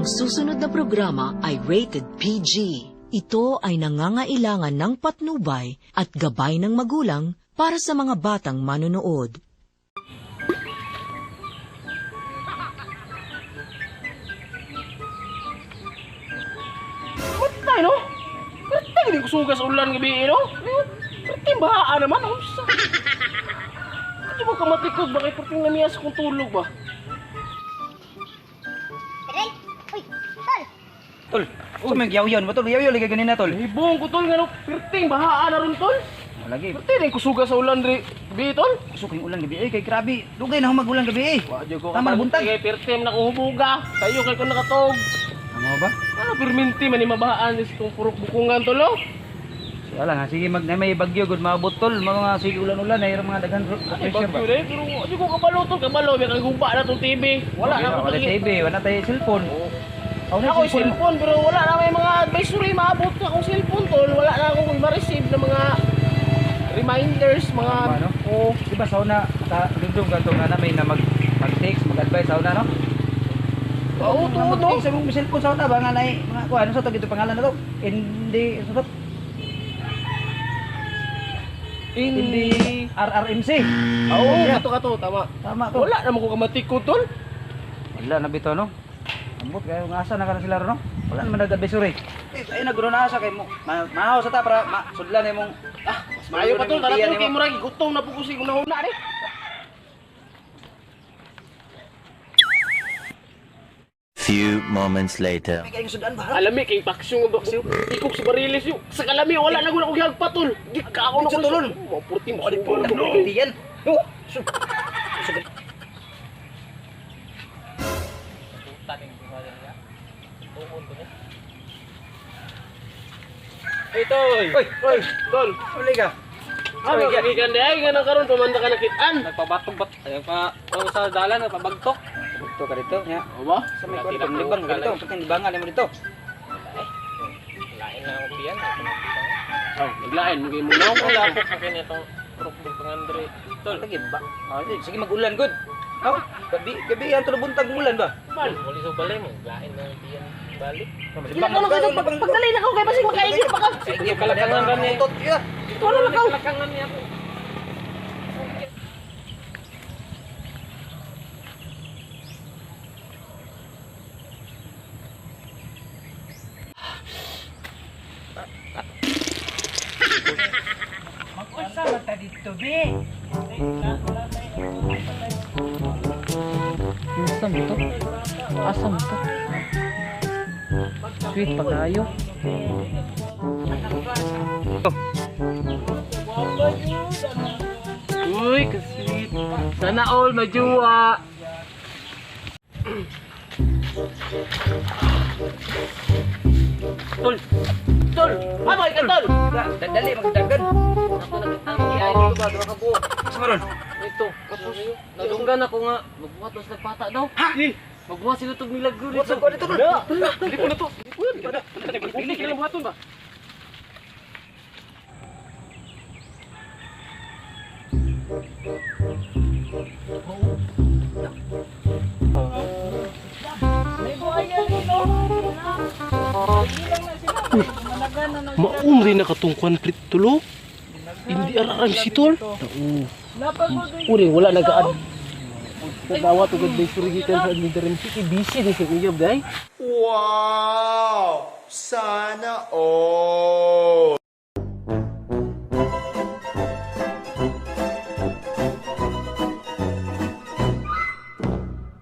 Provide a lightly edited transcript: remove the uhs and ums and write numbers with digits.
Ang susunod na programa ay rated PG. Ito ay nangangailangan ng patnubay at gabay ng magulang para sa mga batang manonood. Matay, no? Perting hindi ko sugas ulan gabi, no? Perting bahaan naman, unsa. Hindi mo kamatikod ba kay perting namiyas kung tulog ba? Aray! Uy! Tol! Tol, oh, may yaw-yaw ba tol? Yaw-yaw lagi ganina tol. Hibong ko tol nga no, perting bahaan na ron tol. Lagi. Perting din ko sugas sa ulan diri gabi tol. Kusog yung ulan gabi eh kay grabe. Dugay na ako magulan gabi eh. Wa jud ko Tama na buntag. Kay perting na ko hubuga. Sayo kay ko nakatog. Ano ba? Ano perminti man ni mabahaan is tong purok bukungan tol, oh. Siya lang ha, sige mag na may bagyo gud maabot tol, mga sige ulan-ulan ay mga daghan Ay, pressure ba. bagyo rin, pero di ko kabalo tol, kabalo, may kang na tong TV. Wala na ako Wala TV, wala tayo cellphone. Ako na Ako yung cellphone, pero wala na may mga advisory maabot na akong cellphone tol. Wala na akong ma-receive na mga reminders, mga Tama, no? Oo. Di ba sa una ka dugdug kanto nga na may na mag mag-text, mag-advise sa una no? Oo, tuod no. Mag-text sa mong cellphone sa una ba nga nay mga kuan ano sa to gito pangalan na to? Hindi sa to? Hindi. RRMC. Oo, Yeah. kato kato, tama. Tama to. Wala naman ko kamatik ko tol. Wala na bitaw no. Ambot kayo nga asa na ka na sila ron, no? Wala naman nag-advisory. Eh, ay nagro na asa kay mo. Mahaw sa ta para ma sudlan imong Ah, mas maayo pa tol, tara tol kay murag gutom na po ko sig una-una ni. Few moments later. May kayong sudan ba? Alami kay paksyon ba ikog sa barilis yo. Sa kalami wala na gud ako gihagpa tol. Di ka ako na Sa tulon. Mo purti mo Wala no. Yan. Oh, Hey tol. Oy, Oy, tol. uli ka. Ano Sorry, gikan di ay nga na karon pamanda ka nakitaan. Nagpabatog-bat, ayun pa, o sa dalan, nagpabagtok. Dito ka dito nya. O ba? Sa may kuan pang libang ka dito, pang libangan mo dito. Lain na ang piyan. Oh, naglain mo kay mo na. Wala po pa kini itong rukbog pang Andre. Tol, Lagi ba? Ah, sige magulan gud. Oh, gabi gabi ang tulog buntag ulan ba? wali sa balay mo, lain na ang piyan. Balik. Sige na kayo, pagdali na ko kay basig makaigit pa ka. Sige, kalakangan ba niya? Utot ya. Wala na ka. Kalakangan niya ako. Mag-unsa man ta dito be? Asa mo to? Asa mo to? Sweet pa kayo. Uy, kasweet. Sana all majuwa. Tol. Tol, ano ka tol? Dali magdagan. Ako nakita mo ay dito ba duha ka buok. Sa maron. Ito, tapos nadunggan ako nga magbuhat mas nagpata daw. Ha? Magbuhat sila tog milagro Buhat dito. sa kuan dito. Dili ko na to. Dili kailan buhaton ba? Maum rin nakatungkuan plit tulo. Hindi araram si tol. Uri wala nagaad. Nagawa to good advisory gikan sa admin si busy ni si Kuya day. Wow! Sana all!